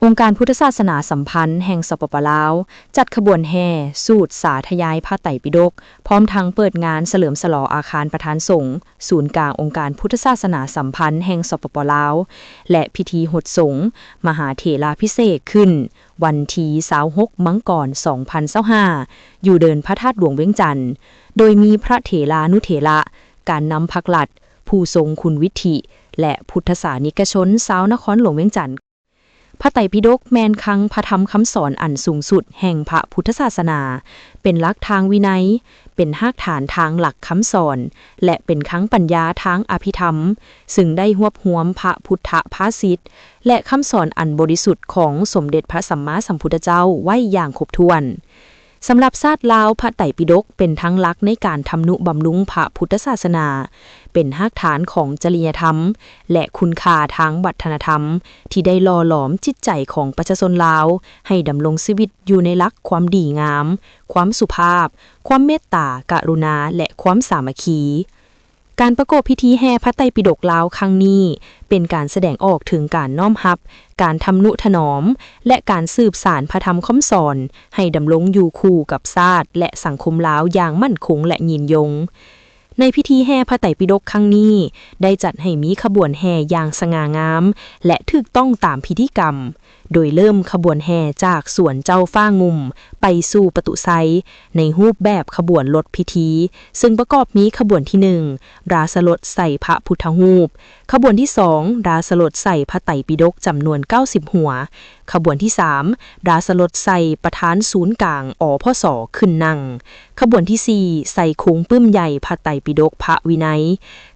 ອົງການພຸດທະສາສະໜາສຳພັນແຫ່ງ ສປປ ລາວ ຈັດຂະບວນແຫ່ສູດສາທະຍາຍພະໄຕປິດົກ, ພ້ອມທັງເປີດງານສະເຫຼີມສະຫຼອງອາຄານປະທານສົງ ສູນກາງອົງການພຸດທະສາສະໜາສຳພັນແຫ່ງ ສປປ ລາວ ແລະ ພິທີຫົດສົງມະຫາເຖລາພິເສກຂຶ້ນ ວັນທີຊາວຫົກ ມັງກອນ ສອງພັນຊາວຫ້າ ຢູ່ເດີ່ນພະທາດຫຼວງວຽງຈັນ, ໂດຍມີພະເຖລານຸເຖລະ, ການນຳພັກລັດ, ຜູ້ຊົງຄຸນວິດທິ ແລະ ພຸດທະສານິກະຊົນຊາວນະຄອນຫຼວງວຽງຈັນ. ພະໄຕປິດົກແມ່ນຄັງພະທຳຄຳສອນອັນສູງສຸດແຫ່ງພະພຸດທະສາສະໜາ, ເປັນຫຼັກທາງວິໄນ, ເປັນຮາກຖານທາງຫຼັກຄຳສອນ ແລະ ເປັນຄັງປັນຍາທາງອະພິທຳ, ຊຶ່ງໄດ້ຮວບຮວມພະພຸດທະພາສິດ ແລະ ຄຳສອນອັນບໍລິສຸດຂອງສົມເດັດພະສຳມາສຳພຸດທະເຈົ້າໄວ້ຢ່າງຄົບຖ້ວນ. ສຳລັບຊາດລາວ, ພະໄຕປິດົກເປັນທາງຫຼັກໃນການທຳນຸບຳລຸງພະພຸດທະສາສະໜາ, ເປັນຮາກຖານຂອງຈະລິຍະທຳ ແລະ ຄຸນຄ່າທາງວັດທະນະທຳ ທີ່ໄດ້ຫຼໍ່ຫຼອມຈິດໃຈຂອງປະຊາຊົນລາວ ໃຫ້ດຳລົງຊີວິດຢູ່ໃນຫຼັກຄວາມດີງາມ, ຄວາມສຸພາບ, ຄວາມເມດຕາ, ກະລຸນາ ແລະ ຄວາມສາມັກຄີ. ການປະກອບພິທີແຫ່ພະໄຕປິດົກລາວຄັ້ງນີ້ ເປັນການສະແດງອອກເຖິງການນ້ອມຮັບ, ການທຳນຸຖະໜອມ ແລະ ການສືບສານພະທຳຄຳສອນ ໃຫ້ດຳລົງຢູ່ຄູ່ກັບຊາດ ແລະ ສັງຄົມລາວຢ່າງໝັ້ນຄົງ ແລະ ຍືນຍົງ. ໃນພິທີແຫ່ພະໄຕປິດົກຄັ້ງນີ້ ໄດ້ຈັດໃຫ້ມີຂະບວນແຫ່ຢ່າງສະຫງ່າງາມ ແລະ ຖືກຕ້ອງຕາມພິທີກຳ. ໂດຍເລີ່ມຂະບວນແຫ່ຈາກສວນເຈົ້າຟ້າງຸ່ມໄປສູ່ປະຕູໄຊ ໃນຮູບແບບຂະບວນລົດພິທີ, ເຊິ່ງປະກອບມີຂະບວນທີໜຶ່ງ ລາຊະລົດໃສ່ພະພຸດທະຮູບ, ຂະບວນທີສອງ ລາຊະລົດໃສ່ພະໄຕປິດົກຈຳນວນເກົ້າສິບຫົວ, ຂະບວນທີສາມ ລາຊະລົດໃສ່ປະທານສູນກາງ ອພສ ຂຶ້ນນັ່ງ, ຂະບວນທີສີ່ ໃສ່ໂຄງປຶ້ມໃຫຍ່ພະໄຕປິດົກພະວິໄນ,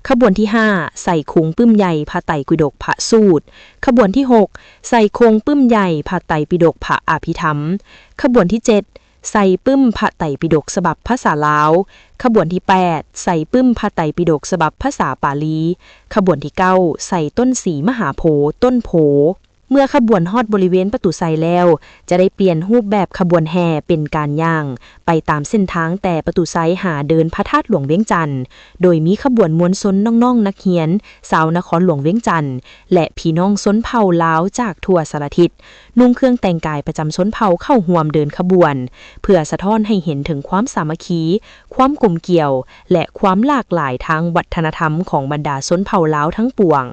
ຂະບວນທີຫ້າ ໃສ່ໂຄງປຶ້ມໃຫຍ່ພະໄຕປິດົກພະສູດ, ຂະບວນທີຫົກ ໃສ່ໂຄງປຶ້ມໃຫຍ່ພະໄຕປິດົກພະອະພິທຳ, ຂະບວນທີເຈັດ ໃສ່ປຶ້ມພະໄຕປິດົກສະບັບພາສາລາວ, ຂະບວນທີແປດ ໃສ່ປຶ້ມພະໄຕປິດົກສະບັບພາສາປາລີ, ຂະບວນທີເກົ້າ ໃສ່ຕົ້ນສີມະຫາໂພ, ຕົ້ນໂພ. ເມື່ອຂະບວນຮອດບໍລິເວນປະຕູໄຊແລ້ວ ຈະໄດ້ປ່ຽນຮູບແບບຂະບວນແຫ່ເປັນການຍ່າງ ໄປຕາມເສັ້ນທາງແຕ່ປະຕູໄຊຫາເດີ່ນພະທາດຫຼວງວຽງຈັນ, ໂດຍມີຂະບວນມວນຊົນນ້ອງໆນັກຮຽນ ຊາວນະຄອນຫຼວງວຽງຈັນ ແລະ ພີ່ນ້ອງຊົນເຜົ່າລາວຈາກທົ່ວສາລະທິດ ນຸ່ງເຄື່ອງແຕ່ງກາຍປະຈຳຊົນເຜົ່າເຂົ້າຮ່ວມເດີນຂະບວນ, ເພື່ອສະທ້ອນໃຫ້ເຫັນເຖິງຄວາມສາມັກຄີ, ຄວາມກົມກຽວ ແລະ ຄວາມຫຼາກຫຼາຍທາງວັດທະນະທຳຂອງບັນດາຊົນເຜົ່າລາວທັງປວງ.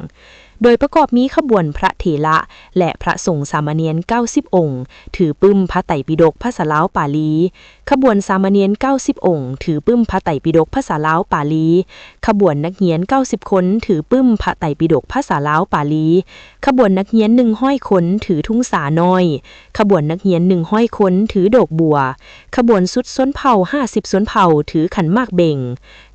ໂດຍປະກອບມີຂະບວນພະເຖລະ ແລະ ພະສົງສາມະເນນເກົ້າສິບອົງ ຖືປຶ້ມພະໄຕປິດົກພາສາລາວປາລີ, ຂະບວນສາມະເນນເກົ້າສິບອົງ ຖືປຶ້ມພະໄຕປິດົກພາສາລາວປາລີ, ຂະບວນນັກຮຽນເກົ້າສິບຄົນ ຖືປຶ້ມພະໄຕປິດົກພາສາລາວປາລີ, ຂະບວນນັກຮຽນໜຶ່ງຮ້ອຍຄົນ ຖືທຸງສານ້ອຍ, ຂະບວນນັກຮຽນໜຶ່ງຮ້ອຍຄົນ ຖືດອກບົວ, ຂະບວນຊຸດຊົນເຜົ່າຫ້າສິບຊົນເຜົ່າ ຖືຂັນໝາກເບັງ,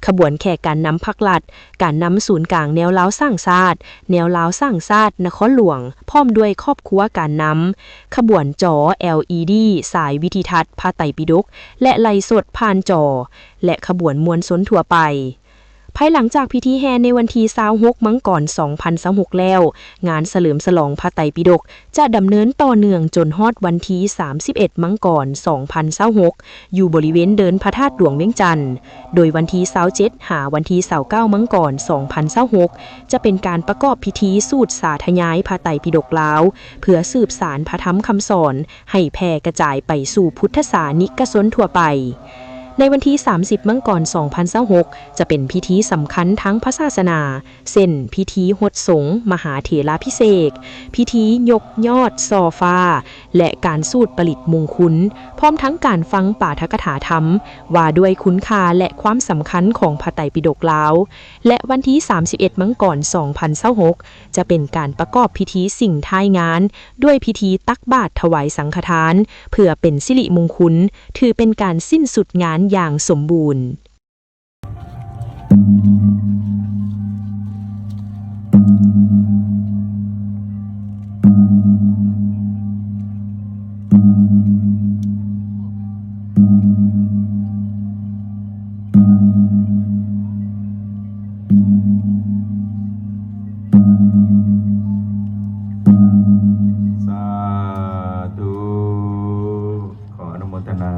ຂະບວນແຂກການນຳພັກລັດ, ການນຳສູນກາງແນວລາວສ້າງຊາດ, ແນວລາວສ້າງຊາດນະຄອນຫຼວງ ພ້ອມດ້ວຍຄອບຄົວການນຳ, ຂະບວນຈໍ ແອລອີດີ ສາຍວິທິທັດພະໄຕປິດົກ ແລະ ໄລສົດຜ່ານຈໍ ແລະ ຂະບວນມວນຊົນທົ່ວໄປ. ພາຍຫຼັງຈາກພິທີແຫ່ໃນວັນທີຊາວຫົກ ມັງກອນ ສອງພັນຊາວຫົກແລ້ວ, ງານສະເຫຼີມສະຫຼອງພະໄຕປິດົກຈະດຳເນີນຕໍ່ເນື່ອງຈົນຮອດວັນທີສາມສິບເອັດ ມັງກອນ ສອງພັນຊາວຫົກ ຢູ່ບໍລິເວນເດີ່ນພະທາດຫຼວງວຽງຈັນ. ໂດຍວັນທີຊາວເຈັດ ຫາວັນທີຊາວເກົ້າ ມັງກອນ ສອງພັນຊາວຫົກ ຈະເປັນການປະກອບພິທີສູດສາທະຍາຍພະໄຕປິດົກລາວ ເພື່ອສືບສານພະທຳຄຳສອນໃຫ້ແຜ່ກະຈາຍໄປສູ່ພຸດທະສານິກະຊົນທົ່ວໄປ. ໃນວັນທີສາມສິບ ມັງກອນ ສອງພັນຊາວຫົກ ຈະເປັນພິທີສຳຄັນທາງພະສາສະໜາ ເຊັ່ນ ພິທີຫົດສົງມະຫາເຖລາພິເສກ, ພິທີຍົກຍອດສໍ້ຟ້າ ແລະ ການສູດປະລິດມຸງຄຸນ, ພ້ອມທັງການຟັງປາຖະກະຖາທຳ ວ່າດ້ວຍຄຸນຄ່າ ແລະ ຄວາມສຳຄັນຂອງພະໄຕປິດົກລາວ ແລະ ວັນທີສາມສິບເອັດ ມັງກອນ ສອງພັນຊາວຫົກ ຈະເປັນການປະກອບພິທີສິ່ງທ້າຍງານ ດ້ວຍພິທີຕັກບາດຖວາຍສັງຄະທານ ເພື່ອເປັນສິລິມຸງຄຸນ, ຖືເປັນການສິ້ນສຸດງານຢ່າງສົມບູນ. ສາທຸ ຂໍອະນຸໂມທະນາ.